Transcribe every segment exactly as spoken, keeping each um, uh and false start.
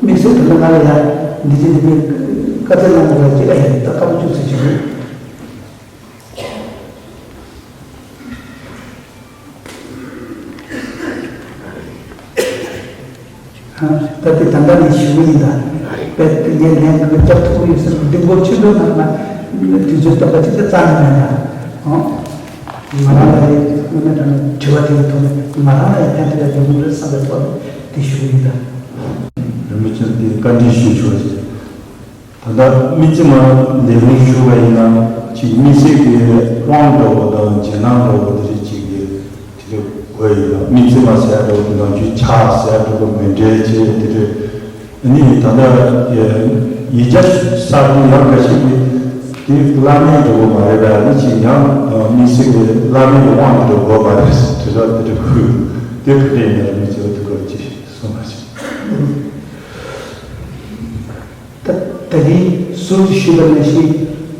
དམིགས་བསལ་དུ་ང་ལ་ཡང་འདི་བྱེད་འདི་བྱེད་བཀའ་སྩལ་གནང་དགོས་ཀྱི་ཨ་ཡིན། ད་ཁ་བ་བཅུ་ཚོད་བྱེད་དགོས། ད་དེ་ད་ལྟ་ནས་ཞུ་གི་ཡིན། ད་དཔེ་དེ་ངས་ལན་འདི་བརྒྱབ་ཐུབ་ཀྱི་ཡོད་ཟེར་ན་འདི་མགོ་ཆེ་འགྲོ་ན་ང་དུས་ཚོད་སྟོན་པ་ཅིག་ད་རྩ་ནས་མེད་ད། ང་རང་ལ་ཡང་དངོས་གནས་དྲང་གནས་དྲི་བ་དེའི་ཐོག་ནས་ང་རང་ལ་ཡང་ཕན་ཐོགས་ཡག་ཡོང་གི་རེད་བསམ་པའི་ཐོག་ནས་དེ་ཞུ་གི་ཡིན། ད་རིན་པོ་ཆེ་དེ་བཀའ་འདྲི་ཞུ་ཆོག་ཅིག་ད་ལྟ་དམིགས་བརྩེ་མ་ལས་རིང་ཞུ་བ་ཡིན་ན་ཅིག་དམིགས་བསལ་གྱི་དབང་འདྲ་བོ་དང་རྗེས་གནང་འདྲ་བོ་དེ་རིགས་ཅིག་གི་དེ་རིགས་དགོས་ཡིན་ན། དམིགས་བརྩེ་མ་ཟེར་འདྲ་བོ་དེ་ནང་བཞིན་ཕྱག་ཟེར་འདྲ་བོ་མཎྜལ་བྱས་དེ་རིགས་ནི་ད་ལྟ་ཡིག་ཆ་གསར་བཟོ་ཡང་འགའ་ཞིག་གིས་དེ་བླ་མའི་འདྲ་བོ་མ་རེད་པས། ཨ་ནི་ཅིག་ཡང་དམིགས་བསལ་གྱི་བླ་མའི་དབང་དེ་འདྲ་དགོས་པ་རེད་དྲི་བ་དེ་འདྲ་ཁུལ་དེ་ག་འདྲ་ཡིན་ན་རིན་པོ་ཆེ་བ་དེ་སྐོར་ཅིག་གསུངས་པ་ཞིག་ད་ད་གིན་ཟུར་དུ་ཞུས་པ་ནང་བཞིན་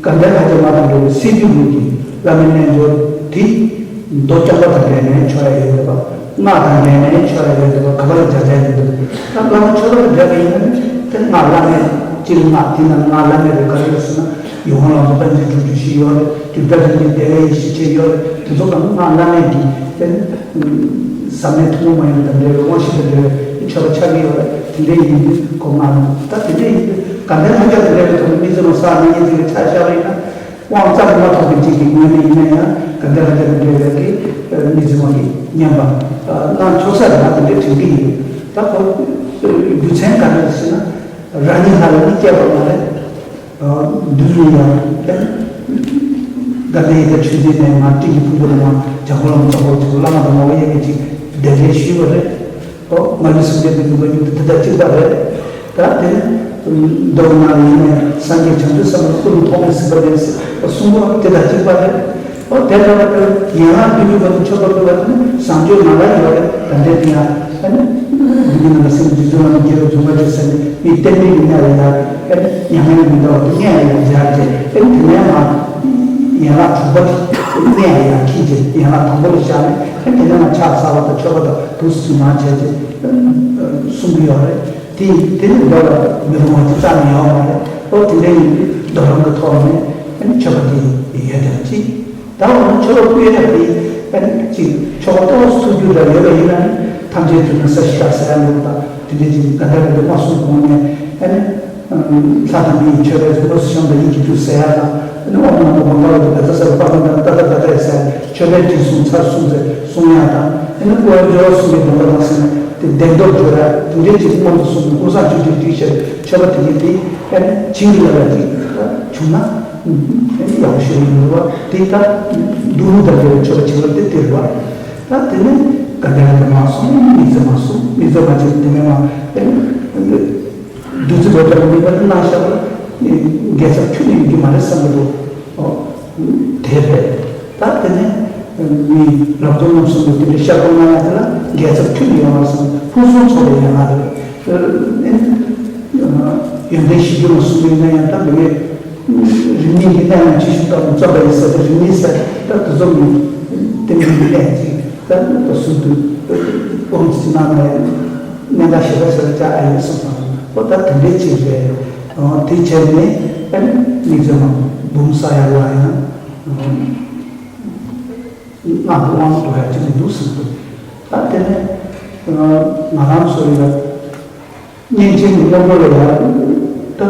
དགའ་ལྡན་ལྷ་བརྒྱ་མ་དང་འབྲེལ་བའི་སྲད་བྱུས་ལུགས་ཀྱི་བླ་མའི་རྣལ་འབྱོར་དེ་མདོ་རྐྱང་པ་དང་འབྲེལ་ནས་ཆོས་ཡ་ཡོད་པ། སྔགས་དང་འབྲེལ་ནས་ཆོས་ཡ་ཡོད་པ། ག་པར་སྦྱར་སྦྱར་ཡོད་པ། ད་བླ་མ་ཆོས་པ་དང་འབྲེལ་བ་ཡིན་ན་ནི་དེ་སྔགས་བླ་མེད་སྤྱིར་སྔགས་དེ་ན་སྔགས་བླ་མེད་རེད། ག་རེ་ཡོད་ཟེར་ན་ཡུལ་དབང་ལམ་དུ་པཎ་ཆེན་དྲུག་ཅུ་བཞི་ཡོད་རེད། གྲུབ་མཐའ་རིམ་གྱིས་བདེ་བའི་ཡེ་ཤེས་བཅས་ཡོད་རེད། དེ་ཚོ་ལ་སྔགས་བླ་མེད་ཀྱི་དེ་ནི། ཟབ་གནད་ཐུན་མོང་མ་ཡིན་པ་དང་འབྲེལ་བའི་དབང་ཤེས་དང་འབྲེལ་བའི་མཆོད་པ་ཆགས་ཀྱི་ཡོད་རེད། དེ་འདྲ་ཡིན་དུས་གོ་ང་ད་དེ་འདྲ་ཡིན་དུས་དགའ་ལྡན་ལྷ་བརྒྱ་དང་འབྲེལ་བའི་ཐོག་ནས་དམིགས་བརྩེ་མ་ས་ནས་ཡིན་ཚིག་གི་ཆ་བཞག་པ་ཡིན་ན། དབང་རྩ་ནས་མ་ཐོབ་མཁན་ཅིག་གི་ངོས་ནས་ཡིན་ན་ཡང་དགའ་ལྡན་ལྷ་བརྒྱ་དང་འབྲེལ་བའི་གི་དམིགས་བརྩེ་མ་གི་བསྙེན་པ་གནང་ཆོག་ས་རེད། ང་དེ་འདྲའི་དྲན་གྱི་ཡོད། ད་གོ་རྒྱུ་མཚན་ག་རེ་རེད་ཟེར་ན། རང་ཉིད་ལྷ་ལ་ནི་སྐྱེས་པ་མ་རེད། བདུད་ལ་ཡང་དགའ་ལྡན་ཡེ་ཤེས་མཆོད་རྟེན་ནས་མར་སྤྲིན་གྱི་ཕུང་པོ་དུ་མ་འཇམ་མགོན་བླ་མ་ཙོང་ཁ་པ་ཆེན་པོ་བླ་མ་དང་ངོ་བོ་དབྱེར་མེད་ཅིག་གདན་འདྲེན་ཞུས་པ་རེད། ཨོ་མ་ལུས་སེམས་ཅན་གྱི་སྡུག་བསྔལ་མྱུར་དུ་དེ་དང་གཅིག་པ་རེད། ད་དེ་ནི་མདོ་ནང་ལ་ཡིན་ནའི་སངས་རྒྱས་བྱང་ཆུབ་སེམས་དཔའ་ཀུན་ཐོགས་མེད་གཟིགས་པ་ལས་གསུངས་པ་དེ་དང་གཅིག་པ་རེད། ཨོ་དེ་ལྟ་བུ་དེ་ཡན་ལག་བདུན་གྱི་བར་དུ་མཆོད་པ་ཕུལ་བ་དེ་ནི་བཟང་སྤྱོད་མ་ལ་ཡོད་རེད། ད་འདྲའི་དེ་ཡང་ཨ་ནི་འདི་ནང་སེམས་ཀྱི་འཛིན་རང་རྒྱལ་བའི་འཛུམ་པ་ཅིག་ཟེར་ནས་མི་བསྟན་པའི་མི་སྣ་ལ་ཡང་ཨ་ནི་མྱ་ངན་མི་འདའ་བ་དེ་སྙན་ལ་ཡང་སྦྱར་ཏེ་ཨ་ནི་དེ་ནས་མ་ཡན་ལག་དྲུག་པ་དེ་སྙན་ལ་ཡང་འཁྱེར་ཏེ་ཡན་ལག་དང་པོ་ལ་བཞག་ནས་ཨ་ནི་དེ་ནས་མ་ཕྱག་འཚལ་བ་དང་མཆོད་པ་དང་དུ་སུ་མ་བྱས་ཏེ་གསུང་གི་ཡོད་རེད། དེ་དེ་ནི་མདོ་ལ་མི་རུང་བ་དེ་རྩ་ནས་ཡོད་མ་རེད། ཨོ་དེ་འདྲ་ཡིན་དུས་མདོ་རང་གི་ཐོག་ནས་ཨ་ནི་མཆོད་པ་དེ་ཡོད་དེ་ཅི། ད་འོ་ན་མཆོད་པ་ཕུལ་ཡ་དེ་ཨ་ནི་ཅིག་མཆོད་པ་ཏོག་ཙམ་ཚུགས་རྒྱུ་འདྲ་ཡོད་པ་ཡིན་ན་ནི་ཐམས་ཅད་དུ་ནི་ས་གཞི་བདག་ཟེར་ཡ་འདུག་ད་དེ་འདྲ་ཅིག་ག་འདྲ་རེད་འདུག་མ་གསུངས་གོང་ནས་ཨ་ནི་ལྷ་དང་མིའི་མཆོད་པའི་གཟུགས་པོ་བཤམས་དང་ཡིད་ཀྱིས་བཏུད་ཟེར་ཡ་དང་ཨ་ནི་ཨོཾ་ནམ་མོ་བྷ་ག་ཝ་ཏི་བཛྲ་སརྦ་པར་མནྟྲ་ཏ་ཏ་བཛྲ་ཡེ་ཟེར་ཡ་མཆོད་པའི་སྤྲིན་གསུམ་ཚར་གསུམ་ཟེར་གསུང་ཡ་དང་ཨ་ནི་སྐུ་ཡི་སྦྱོར་བ་གསུམ་གྱི་སྡོམ་པ་དང་ཟེར་ནས་དེ་བདེན་སྟོབས་སྦྱོར་ཡ་དེ་འདྲ་ཅིག་སྔོན་དུ་སོང་ནས་ཀུན་བཟང་སྤྱོད་འཇུག་བྱས་མཆོད་པ་དེ་ཉིད་དེ་ཨ་ནི་བྱིན་གྱིས་བརླབས་ཡ་ཅིག་བྱུང་ན། ཡག་པོ་ཞིག་ཡིན་པ་དེ་ལྟར་སྡུག་རུས་དང་འབྲེལ་བའི་མཆོད་པ་བྱེད་པ་དེ་དེ་རེད་པ། ད་དེ་ནས་དགའ་ལྡན་ལྷ་བརྒྱ་མ་གསུངས། དམིགས་བརྩེ་མ་གསུངས། དམིགས་བརྩེ་མ་བྱས་དེ་ནས་མ་བདུད་རྩི་འབེབས་སྟངས་དམིགས་པ་དེ་གནང་བཞག་པ་ལ་དགེ་ཚབས་ཁྱོན་ནས་ཡོང་གི་མ་རེད་བསམ་གྱི་འདུག་དེ་རེད། ད་དེ་ནས་མི་རབ་ཏུ་རྣམ་གསུམ་པོ་དེ་འདྲའི་ཤར་སྒོར་མངའ་ཡ་དེ་ལ་དགེ་ཚབས་ཁྱོན་ནས་ཡོང་བ་བསམ་ཕུན་སུམ་ཚོགས་པའི་ཡན་ལག་རེད། ཡོན་ཏན་གཞིར་གྱུར་ལ་གསུངས་པ་ཡིན་ན་ཡང་ད་མི་མེད། རིམ་གཉིས་ཀྱི་གནད་ཡང་ཆེ་ཞིང་དཀའ་བ་རྩོམ་པ་ཡིན་ཟེར་ཏེ་རིམ་གཉིས་ཟེར་ད་དེ་ཚོ་མི་དེ་མིན་གྱི་གནད་ཅིག་ད་ད་ཟུར་དུ་སྒོམ་ཅིག་གནང་ན་ཡང་གནད་འགག་ཞེ་དྲག་ཞེ་དྲག་ཅག་ཨ་ཡིན་གསུངས་སོང་། ཨོ་ད་དེ་འདྲའི་ཅིག་རེད། དེ་བྱས་ནས་ཨ་ནི་དམིགས་བརྩེ་མ་འབུམ་ས་ཡ་ལ་ཡང་སྔགས་ཀྱི་དབང་དུ་ཡ་ཅིག་མི་འདུག་གསུངས་འདུག་ད་དེ་ནས་ང་རང་ཚོ་ཡ། བསྙེན་ཆེན་གྱི་སྔོན་པོ་ལ་ཡང་ད་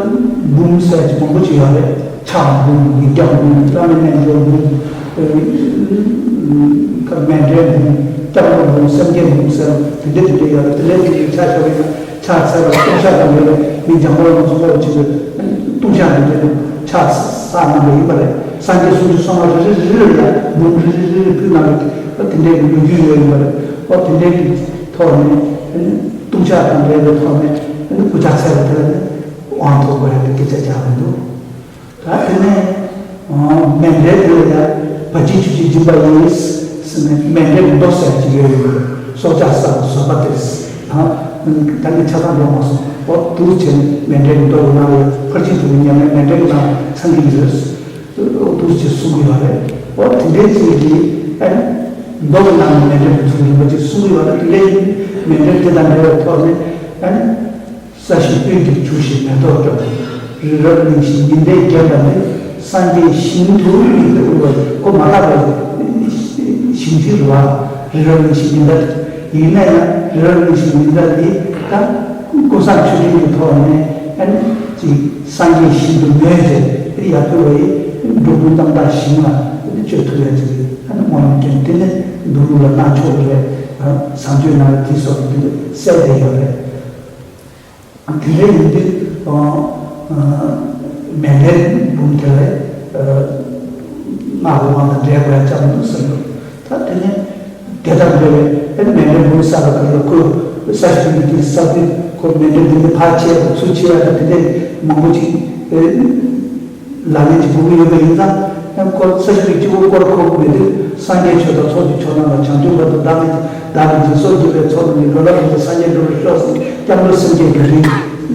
འབུམ་ཟེར་གྱི་མང་པོ་ཅིག་ཡོད་རེད། ཕྱག་འབུམ་ཡིག་བརྒྱ་འབུམ་བླ་མའི་རྣལ་འབྱོར་འབུམ་མཎྜལ་འབུམ་སྐྱབས་འགྲོ་འབུམ་སེམས་བསྐྱེད་འབུམ་ཟེར་དེ་འདྲ་དེ་འདྲ་ཡོད་རེད། དེ་ལས་དེ་ཡི་ཆ་བཞག་པ་ཡིན་ན་ཕྱག་འཚལ་བ་ལྟུང་བཤགས་དང་འབྲེལ་བའི་མི་འཇམ་མགོན་བླ་མ་ཙོང་ཁ་པ་ཆེན་པོས་ལྟུང་བཤགས་དང་འབྲེལ་བའི་ཕྱག་བསགས་གནང་བ་ཡིན་པ་རེད། སངས་རྒྱས་སུམ་ཅུ་སོ་ལྔ་རེ་རེ་རེ་རེ་ལ་འབུམ་རེ་རེ་རེ་རེ་ཕུལ་གནང་བའི་དེ་འདྲའི་ལོ་རྒྱུས་ཡོད་ཡིན་པ་རེད། ཨོ་དེ་འདྲའི་གི་ཐོག་ནས། ལྟུང་བཤགས་དང་འབྲེལ་བའི་ཐོག་ནས་སྐུ་ཕྱག་འཚལ་བ་དེ་ལ་ནི་དབང་ཐོབ་དགོས་ཡ་དེ་སྐད་ཆ་རྒྱག་མི་འདུག་ད་དེ་ནས་མཎྜལ་དེ་ལ་ཡ་བ་ཅི་ཆུ་ཅི་སྦྱིན་པ་ཡིན་ཟེར་ནས་མཎྜལ་མདོ་ཟེར་གྱི་ཡོད་ཡོད། སྲོག་ཆགས་བསད་པ་བཟོད་པ་དེ་ད་ད་ནི་ཆ་ཚང་འགྲོ་མ་སོང་། ཨོ་དུ་བྱས་ནས་མཎྜལ་མདོ་ཡི་ནང་ལ་ཡ་ཕར་ཕྱིན་དྲུག་པོའི་ཉམས་ལེན་མཎྜལ་གྱི་ནང་ཚང་གི་ཡོད། འདུག་ཅེས་གསུང་གི་ཡོད་རེད། འོ་དེ་འདྲའི་ཅིག་གིས་ཨ་ནི་མདོ་གི་ནང་ནས་མཎྜལ་འདི་ཚོ་རིམ་པ་ཅིག་གསུང་གི་ཡོད་རེད། དེ་འདྲའི་མཎྜལ་དེ་དང་འབྲེལ་བའི་ཐོག་ནས་ཨ་ནི་ ས་གཞི་ཀུན་གྱི་བྱུགས་ཤིང་མེ་ཏོག་སྤྲོས། རི་རབ་གླིང་བཞི་ཉི་ཟླས་བརྒྱན་པ་ནི། སངས་རྒྱས་ཞིང་དུ་ཡིན་པའི་དབུ་བ་ཁོ་མ་དག་པའི་ཞིང་ཞིག་རེད་བ། རི་རབ་གླིང་བཞི་ཉི་ཟླ་ཡིན་ན་ཡང་རི་རབ་གླིང་བཞི་ཉི་ཟླ་འདི་ད་ཀུན་བཟང་མཆོད་སྤྲིན་གྱི་ཐོག་ནས་ཨ་ནི་ཅིག་སངས་རྒྱས་ཞིང་དུ་མོས་བྱས་ཡར་ཕུལ་བ་ཡིས་འགྲོ་ཀུན་རྣམ་དག་ཞིང་ལ་ཨ་ནི་སྤྱོད་ཐུབ་ཡ་ཅིག་ཨ་ནི་སྨོན་ལམ་སྐྱོན་དེ་ནི་འདུག་ལ་སྣ་ཆོག་རེད། བཟང་སྤྱོད་ནང་ལ་དེ་སོགས་ཀྱི་གསལ་བསྡད་ཡོད་རེད། དེ་འདྲ་ཡིན་དུས་མེ་འདྲའི་འབུམ་དེ་ལ་སྔགས་ཀྱི་དབང་དང་འབྲེལ་དགོས་ཡ་ཅང་མི་འདུག་ཟེར་འདུག་ད་དེ་ནས་དེ་དང་འབྲེལ་བའི་ཨ་ནི་མེ་འདྲའི་འབུམ་ས་ལ་ཁ་ལ་ཁོས་ས་ཞིག་ཏུ་ཡོད་དུས་ས་དུས་ཁོ་མེ་འདྲའི་འདི་ནི་ཕར་ཆེ་བ་དང་ཚུར་ཆེ་བ་དང་དེ་འདྲའི་མང་པོ་ཅིག་ལག་ལེན་གྱི་སྒོ་ཡོད་པ་ཡིན་ཙང་ཡང་ཁོ་ས་ཞིག་གི་སྤྱི་བོ་སྐོར་ཁོ་མི་འདུག་སངས་རྒྱས་ཆོས་དང་ཚོགས་ཀྱི་མཆོག་རྣམས་ལ། བྱང་ཆུབ་བར་དུ་བདག་ནི་བདག་གིས་སྦྱིན་སོགས་བགྱིས་པའི་ཚོགས་རྣམས་ཀྱིས། འགྲོ་ལ་ཕན་ཕྱིར་སངས་རྒྱས་འགྲུབ་པར་ཤོག་ཟེར་སྐྱབས་འགྲོ་སེམས་བསྐྱེད་ཀྱི་རིང་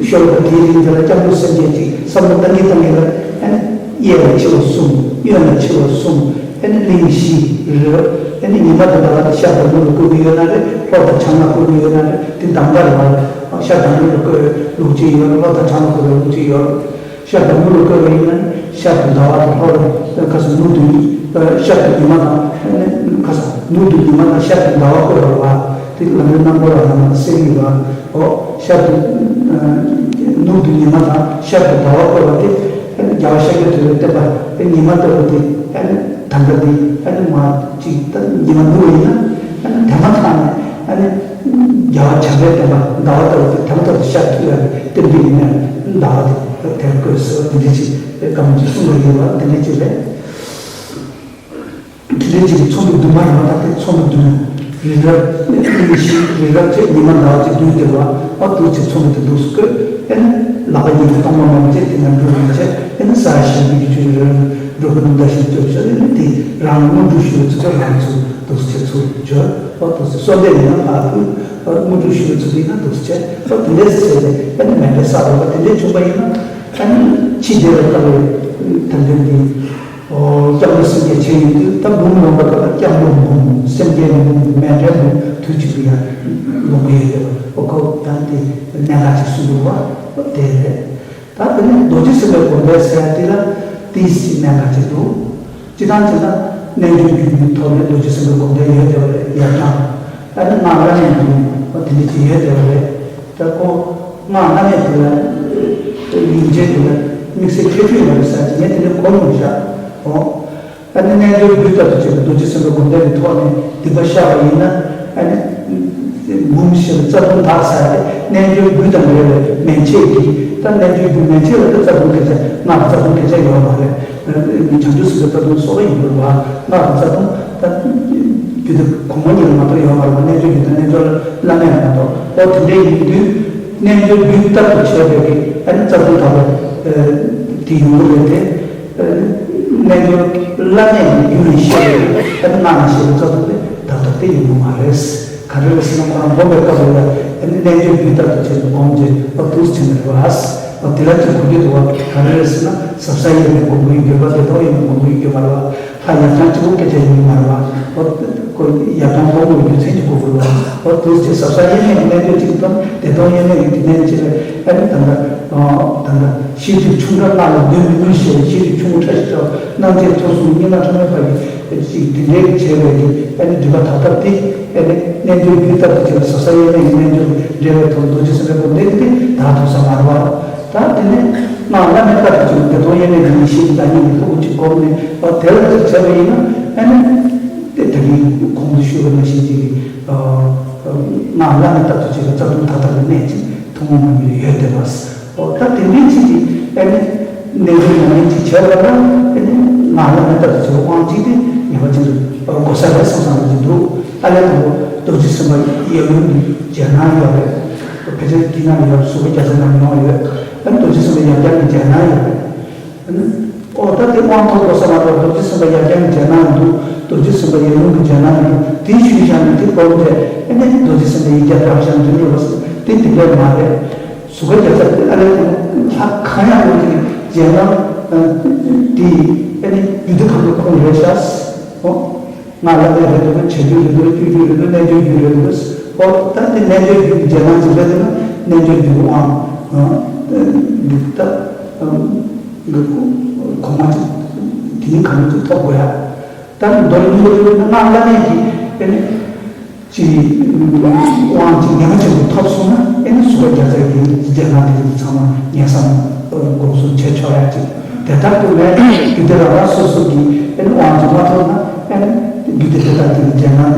ཤོར་བ་དེའི་རིང་དེ་ལ་སྐྱབས་འགྲོ་སེམས་བསྐྱེད་ཅིག་བསམ་བློ་བཏང་གིན་བཏང་གིན་ལ་ཨ་ནི་གཡས་ལ་མཆེ་བ་གསུམ་གཡོན་ལ་མཆེ་བ་གསུམ་ཨ་ནི་གླིང་བཞི་རི་རབ་ཨ་ནི་ཉི་མ་དང་ཟླ་བ་དེ་ཤར་དང་ནུབ་ལ་བཀོད་ཀྱི་ཡོད་ན་རེད། ལྷོ་དང་བྱང་ལ་བཀོད་ཀྱི་ཡོད་ན་རེད། དེ་གདམ་ག་རེད་བ། ཤར་དང་ནུབ་ལ་བཀོད་པའི་ལུགས་གཅིག་ཡོད། ལྷོ་དང་བྱང་ལ་བཀོད་པའི་ལུགས་གཅིག་ཡོད། ཤར་དང་ནུབ་ལ་བཀོད་པ་ཡིན་ན་ཤར་དུ་ཟླ་བ་དང་ལྷོ་རུ་ཁ་སང་ནུབ་ཏུ་ཤར་དུ་ཉི་མ་དང་ཁ་སང་ནུབ་ཏུ་ཉི་མ་དང་ཤར་དུ་ཟླ་བ་བཀོད་པ་ལ་དེ་ལམ་རིམ་རྣམ་པ་ལ་ཡང་ན་གསེར་ཡིན་པ། ཨོ་ཤར་དུ་ནུབ་ཏུ་ཉི་མ་དང་ཤར་དུ་ཟླ་བ་བཀོད་པ་དེ་རྒྱལ་བ་ཤཱཀྱ་ཐུབ་པའི་བསྟན་པ་དེ་ཉི་མ་ལྟ་བུ་དེ་ད་ལྟ་དེ་མ་གཅིག་ད་ཉི་མ་ནུབ་པ་ཡིན་ན་དེ་མ་ཐག་ནས། ཨ་ནི། རྒྱལ་བ་བྱམས་པའི་བསྟན་པ་ཟླ་བ་ལྟ་བུ་དེ་དམ་ཐོག་ཏུ་ཤར་ཐུབ་ཡག་གི་རྟེན་འབྲེལ་ཡིན་ན་ཟླ་བ་དེ་དེར་བཀོད་ཟེར་བ་དེ་འདྲ་ཅིག་བཀའ་མོལ་ཅིག་གསུངས་པ་ཡིན་པ་དེ་འདྲ་ཅིག་རེད། དེ་འདྲ་ཅིག་གི་ཚོམ་བུ་བདུན་མ་ཡིན་པ་དང་དེ་ཚོམ་བུ་བདུན། རི་རབ་གླིང་བཞི་རི་རབ་བཅས་ཉི་མ་ཟླ་བ་བཅས་བདུན་དེ་བ་ཨ་དུ་ཅིག་ཚོམ་བུ་དེ་འདུག་སུ་བཀོད། ཨ་ནི་ལག་པ་གཉིས་ཀྱིས་སྟོང་པ་མ་བཅད་དེ་ན་འགྲོ་རིན་ཆེ་ཨ་ནི་ས་ཞིང་གི་ཆུ་རི་རབ་འགྲོ་ཀུན་ནམ་ཟླ་ཞིང་སྐྱོབ་ཤོག་ཨ་ནི་དེ་རང་དངོས་གྲུབ་ཞུ་བའི་ཚུལ་དུ་རང་ཚུགས། འདུག་སེ་ཚུར་འབྱོར། ཨོ་འདུག་སེ་གསོལ་འདེབས་ཡིན་ན་ཕར་ཕུལ། ཨོ་དངོས་གྲུབ་ཞུ་བའི་ཚུལ་དུ་ཡིན་ན་འདུག་སེ་བྱས། ཨོ་དེ་འདྲས་སེ་བྱས་ཏེ་ཨ་ནི་མེ་འདྲའི་ས་རོགས་པ་དེ་འདྲས་བྱུང་པ་ཡིན་ན་ཨ་ནི་ཕྱི་བདེ་བར་དཀའ་བའི་དམ་ལྡན་འདི། ཨོ་སྐྱབས་འགྲོ་སེམས་བསྐྱེད་བྱས་ཡོང་དུས་ད་འབུམ་ལོངས་པ་ལྟར་སྐྱབས་འགྲོ་འབུམ་སེམས་བསྐྱེད་འབུམ་མེ་འདྲའི་འབུམ་དུས་གཅིག་ཏུ་ཡང་ལོངས་ཀྱི་ཡོད་པ་ཨོ་ཁོ་ཡང་དེ་གནད་འགག་ཅིག་གསུངས་འདུག་བ། ཨོ་དེ་རེད། ད་དེ་ནས་རྡོ་རྗེ་སེམས་དཔའི་སྒོམ་བཟླས་ཟེར་ཡ་དེ་ལ་ཏིས་ཀྱི་གནད་འགག་ཅིག་འདུག་སྤྱིར་བཏང་བྱས་ན་རྣལ་འབྱོར་རྒྱུད་ཀྱི་ཐོག་ནས་རྡོ་རྗེ་སེམས་དཔའི་སྒོམ་བཟླས་ཡོད་བསྡད་པ་རེད། ཡར་བརྐྱང་ཨ་ནི་སྔགས་བླ་མེད་འདུག་ཨ་དེ་འདྲ་ཅིག་ཡོད་བསྡད་པ་རེད། ད་ཁོ་སྔགས་བླ་མེད་དེ་ལ་ཡིན་གཅིག་དེ་ལ་དམིགས་བསལ་ཁྱད་ཆོས་ཡོད་རེད་ཟེར་གྱི་ངས་དེ་འདྲ་གོ་མྱོང་ཤག་ཨོ། ཨ་ནི་རྣལ་འབྱོར་རྒྱུད་ལྟར་དུ་བྱས་པའི་རྡོ་རྗེ་སེམས་དཔའི་སྒོམ་བཟླས་ཀྱི་ཐོག་ནས་སྡིག་པ་བཤགས་པ་ཡིན་ན་ཨ་ནི་འབུམ་བཞི་ལ་རྩ་ལྟུང་དག་ས་དེ་རྣལ་འབྱོར་རྒྱུད་དང་འབྲེལ་བའི་མན་ཆད་ཀྱི་ད་རྣལ་འབྱོར་རྒྱུད་མན་ཆད་ལ་ད་རྩ་ལྟུང་སྐད་ཆ་སྔགས་ཀྱི་རྩ་ལྟུང་སྐད་ཆ་ཡོད་མ་རེད། བྱང་ཆུབ་སེམས་དཔའི་རྩ་ལྟུང་གསོག་པ་ཡིན་དགོས་པ་སྔགས་ཀྱི་རྩ་ལྟུང་ད་རྒྱུད་སྡེ་གོང་མ་གཉིས་ལ་མ་གཏོགས་ཡོད་མ་རེད་པ། རྣལ་འབྱོར་རྒྱུད་དང་རྣལ་འབྱོར་བླ་མེད་ལ་མ་གཏོགས་ཨོ་དེ་འདྲ་ཡིན་དུས་རྣལ་འབྱོར་རྒྱུད་ལྟར་དུ་བྱས་པའི་གི་ཨ་ནི་རྩ་ལྟུང་དག་པ་དེ་ཡོང་གི་རེད་དེ། རྣལ་འབྱོར་བླ་མེད་ཀྱི་རྒྱུད་ནས་བཤད་པའི་ཨ་ནི་སྔགས་ནས་བཤད་པའི་རྩ་ལྟུང་དེ་ད་ལྟ་དེ་ཡོང་གི་མ་རེད། ག་རེ་རེད་ཟེར་ན་ཁོ་རང་སྒོམ་པའི་སྐབས་ལ་ཨ་ནི་རྣལ་འབྱོར་རྒྱུད་ལྟར་དུ་བྱས་ནས་སྒོམ་རྗེས་ཨ་དུས་ཕྱིན་པ་རེད་བ། ཨ་དེ་ལ་ཅིག་གོ་རྒྱུ་འདུག་བ། ག་རེ་རེད་ཟེར་ན་ཟབ་གསལ་དབྱེར་མེད་སྒོམ་པའི་དགོས་པ་དེ་དག་དབྱེར་མེད་སྒོམ་པའི་དགོས་མ་རེད་བ། ལྷ་ཡར་བརྐྱང་གཅིག་པོ་སྐད་ཆ་ཡིན་མ་རེད་བ། ཨོ་ཁོ་ཡར་བརྐྱང་སྒོམ་པའི་རྒྱུ་མཚན་གྱི་སྒོ་ཁུར་བ། ཨོ་དུས་ཚོད་ཟབ་གསལ་དབྱེར་མེད་ཀྱི་རྣལ་འབྱོར་གཅིག་དང་བདེ་སྟོང་དབྱེར་མེད་ཀྱི་དེ་ནས་བྱས་པའི་ཨ་ནི་ད་ལྟ་ཨོ་ད་ལྟ་ཤེས་སྒྲིབ་ཆུང་དྲགས་སྔགས་ལ་འདོན་མི་ནུས་ཞེས་པའི་ཤེས་སྒྲིབ་ཆུང་ངུ་ཕྲ་ཞིག་ཕྲ་བ་སྣང་མཛད་ཐོར་གསུམ་གཉིས་སྣང་ཕྲ་མོའི་བར་གྱི་ཅིག་དེ་འདྲའི་བྱས་པའི་གི་ཨ་ནི་སྒྲིབ་པ་དག་ཐབས་དེ་ཨ་ནི་རྣལ་འབྱོར་རྒྱུད་ལྟར་དུ་བྱས་པའི་ཟབ་གསལ་དབྱེར་མེད་ཀྱི་རྣལ་འབྱོར་འབྲེལ་བའི་ཐོག་རྡོ་རྗེ་སེམས་དཔའི་སྒོམ་བཟླས་ཀྱི་དེ་དག་ཐུབ་ས་མ་རེད་བ། ད་དེ་ནས་སྔགས་བླ་མེད་ལྟར་དུ་བྱུང་བདེ་སྟོང་དབྱེར་མེད་ཀྱི་ཡེ་ཤེས་ཀྱི་བདག་ཉིད་ཀྱི་ཐུགས་ཀྱི་སྒོམ་ནས་དེ་ལ་ཅིག་བྱས་པ་ཡིན་ན་ཨ་ནི་དེ་ད་གིན་གོང་དུ་ཞུས་པ་ནང་བཞིན་གྱི་སྔགས་བླ་མེད་ལྟར་དུ་བྱས་པའི་རྩ་ལྟུང་དག་ཐབས་ཀྱི་གནད་ཅིག་ཐུན་མོང་མ་ཡིན་པའི་ཡོད་བསྡད་པ། ད་དེ་འདྲའི་ཅིག་གིས་ཨ་ནི་རྣལ་འབྱོར་ཉམས་ལེན་ཅིག་བྱས་པ་ན་ཨ་ནི་སྔགས་བླ་མེད་ལྟར་དུ་བྱས་པའི་དབང་ཅིག་དེ་ངེས་པ་ཅན་དུ་གོ་ས་རེད་བསམ་བསམ་གྱི་འདུག་ཨ་ལས་དང་པོ་རྡོ་རྗེ་སེམས་དཔའ་ཡབ་ཡུམ་གྱི་རྗེས་གནང་ཡོད་རེད། ཕལ་ཆེར་དེ་ན་ཡོད་གཟུགས་པོ་རྒྱ་མཚོ་ནང་ཡོང་ཡོད། ཨ་ནི་རྡོ་རྗེ་སེམས་དཔའ་ཡབ་བརྐྱང་གི་རྗེས་གནང་ཡོད་རེད། ཨ་ནི་ཨོ་ད་དེ་དབང་ཐོབ་དགོས་ས་མ་གཏོགས་རྡོ་རྗེ་སེམས་དཔའ་ཡབ་བརྐྱང་གི་རྗེས་གནང་འདུག་རྡོ་རྗེ་སེམས་དཔའ་ཡབ་ཡུམ་གྱི་རྗེས་གནང་འདུག་དེ་ཞུས་བཞག་ནས་དེ་སྐོར་དེ་ཨ་ནི་རྡོ་རྗེ་སེམས་དཔའ་ཡིག་བརྒྱ་བགྲངས་བཞག་ནས་དེ་འདྲ་བ་དེ་དེ་འདྲ་མ་རེད། གཟུགས་པོ་རྒྱ་མཚོ་དེ་ཨ་ནི་ལྷ་གང་ཡང་མེད་ཀྱི་རྗེས་གནང་དེ་ཨ་ནི་རྒྱུད་སྡེ་གང་གི་ཁོངས་རེད་ཤག་ཨོ། སྔགས་བླ་མེད་རེད་འདུག་ན་བྱ་རྒྱུད་རེད་འདུག་ན་སྤྱོད་རྒྱུད་རེད་འདུག་ན་རྣལ་འབྱོར་རྒྱུད་རེད་འདུག་ཨོ་ད་དེ་རྣལ་འབྱོར་རྒྱུད་ཀྱི་རྗེས་གནང་ཅིག་རེད་འདུག་ན་རྣལ་འབྱོར་རྒྱུད་ཀྱི་དབང་ འདི་ལྟ་གོང་མ་ཅིག་དེ་ནི་གང་ཅིག་ཐོབ་དགོས་ཡ། ད་མདོར་ན་ཡོད་ན་སྔགས་བླ་མེད་ཀྱི་ཨེ་ནི་ཅིག་དབང་ཅིག་ངེས་པ་ཅན་དུ་ཐོབ་སོང་ན་ཨེ་ནི་གཟུགས་པོ་བརྒྱ་རྩ་གི་རྒྱན་ལ་དེ་ཚང་མ་ངེས་སམ་སྒོམ་གསུམ་བྱེད་ཆོག་ཡ་ཅིག་དེ་ལྟར་དུ་མེད་རྒྱུ་དེ་རང་རང་སོ་སོ་གི་ཨེ་ནི་དབང་ཅིག་མ་ཐོབ་ན་ཨེ་ནི། རྒྱུ་དེ་དེ་དག་དེ་ཉན་ན་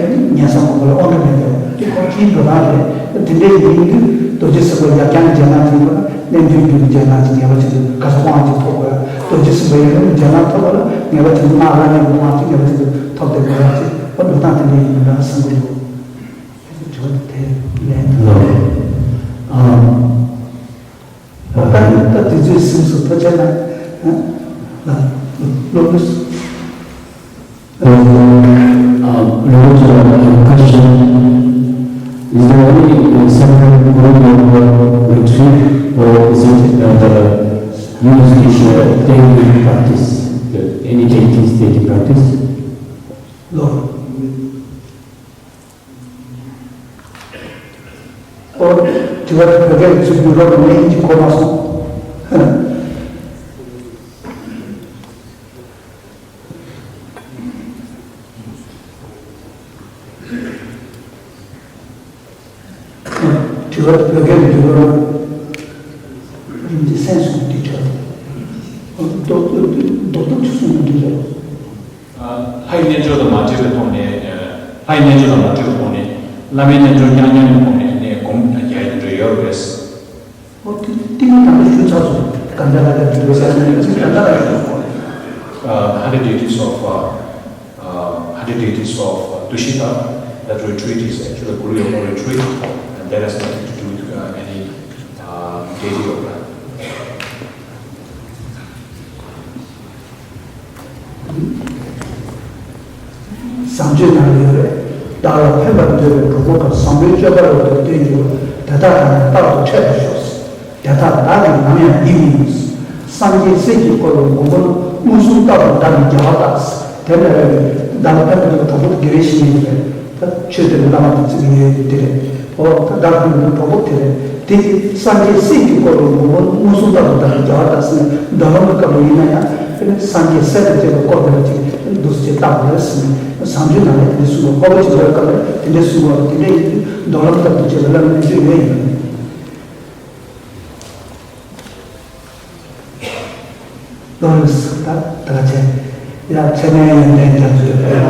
ནི་ཉན་ས་མང་པོ་ལ་དབང་གིས་མེད་པས་དེ་ཁོ་ཅིའི་འགྲོ་སྟངས་རེད། དེ་འདྲའི་ཡིན་དུས་རྡོ་རྗེ་སེམས་དཔའ་ཡར་བརྐྱངས་ཉན་ན་ཅིག་ཡིན་པ་ན་རྣལ་འབྱོར་རྒྱུད་ཀྱི་ཉན་ན་ཅིག་ངེས་པ་ཅན་དུ་ག་ས་དབང་ཅིག་ཐོབ་དགོས། རྡོ་རྗེ་སེམས་དཔའ་ཡིན་ན་ཉན་ན་ཐོབ་པ་ལ་ངེས་པ་ཅན་དུ་སྔགས་བླ་མེད་ཀྱི་དབང་ཅིག་ངེས་པ་ཅན་དུ་ཐོབ་བསྡད་དགོས་ཡ་ཅིག་འགྲོ་སྟངས་དེ་འདྲའི་ཡིན་པ་འདྲ་བསམ་གྱི་འདུག་དྲི་བ་དེ་ལན། ལོ། ཨ། ད་ད་དུས་ཚོད་ཟིན་སོང་། ཐུགས་རྗེ་གནང་། ཨ། ལགས་སློབ་དཔོན། Uh, Lord, uh, I have a question. Is there any, uh, separate group of, uh, retreat, or is it, uh, the, use this, uh, daily practice, the, any deities daily practice? Lord. ཨོ། དྲི་བ་དེ་བོད་སྐད་ཚུར་བསྒྱུར་རོགས་གནང་། ངས་ཡིན་གཅིག་གོ་མ་སོང་། དྲི་བ་དེ་བོད་སྐད་བསྒྱུར་རོགས་གནང་། རིན་འདི་སེམས་སུ་འདི་ཆོག་རྡོག་རྡོག་རྡོག་ཆུ་སོང་འདི་ཆོག་ལྷའི་རྣལ་འབྱོར་དང་མ་བྲལ་བའི་ཐོག་ནས། ལྷའི་རྣལ་འབྱོར་དང་མ་བྲལ་བའི་ཐོག་ནས་བླ་མའི་རྣལ་འབྱོར་རྐྱང་རྐྱང་གི་ཐོག་ནས་ནས་སྒོམ་རྒྱག་ཡ་དེ་འདྲ་ཡོད་རེད། ཨོ་དེ་ཏིང་ངེ་འཛིན་དང་ཞུ་ཚར་སོང་། གང་ལྟར་ལ་དེ་འདྲ་ཟེར་ནས་ཅི་གང་ལྟར་ལ་ཞུ་སོང་། Uh, hundred deities of, uh, uh, hundred deities of, uh, Tushita, that retreat is actually Guru Yoga retreat, and that has nothing to do with, uh, any, uh, deity yoga. བཟང་སྤྱོད་ནང་ཡོད་རེད། བདག་ལ་ཕན་པར་འདོད་པའི་གྲོགས་པོ་དག་བཟང་པོའི་སྤྱོད་པ་རབ་ཏུ་བསྟེན་གྱུར་པ། དེ་དག་དང་ཡང་རྟག་ཏུ་འཕྲད་པར་ཤོག་དེ་དག་བདག་གིས་ནམ་ཡང་བསྡིགས་མི་ནུས། སངས་རྒྱས་སྲས་ཀྱིས་བསྐོར་བའི་མགོན་པོ་ནི། མངོན་སུམ་རྟག་ཏུ་བདག་གིས་རྒྱལ་བ་བལྟ། དེ་ནས་བདག་ལ་ཕན་པར་འདོད་པའི་གྲོགས་པོ་དེ་དགེ་བའི་བཤེས་གཉེན་རེད། ད་ཆོས་དེ་ལ་བླ་མ་དང་བརྩི་གི་ཡོད་དེ་རེད། ཨོ་ད་བདག་ཕན་པའི་གྲོགས་པོ་དེ་རེད། དེ་སངས་རྒྱས་སྲས་ཀྱིས་བསྐོར་བའི་མགོན་པོ་མངོན་སུམ་རྟག་ཏུ་བདག་གིས་རྒྱལ་བ་བལྟ་ཟེར་ནས་མདོ་ལམ་གྱི་སྐབས་ལ་ཡིན་ན་ཡང་དེ་ནི་སངས་རྒྱས་སྲས་དང་བཅས་པས་བསྐོར་བསྡད་པ་ཅིག་འདུག་སེ་བལྟ་དགོས་རེད་ཟེར་ནས་བཟང་སྤྱོད་ནང་ལ་དེ་འདྲ་གསུངས་པ། འཕགས་པ་ཆེན་པོའི་སྐབས་ལ་དེ་འདྲ་གསུངས་པ་དེ་འདྲ་ཡིན་དུས་མདོ་ལམ་ལྟ་བུ་ཅིག་ལ་བླ་མའི་རྣལ་འབྱོར་ཡོད་ཡིན། ལོ་ལེགས་སོ། ད་ད་ག་ཚད་ཡ་ཚད་མའི་ཡོན་ཏན་རྒྱ་མཚོའི་དཔལ།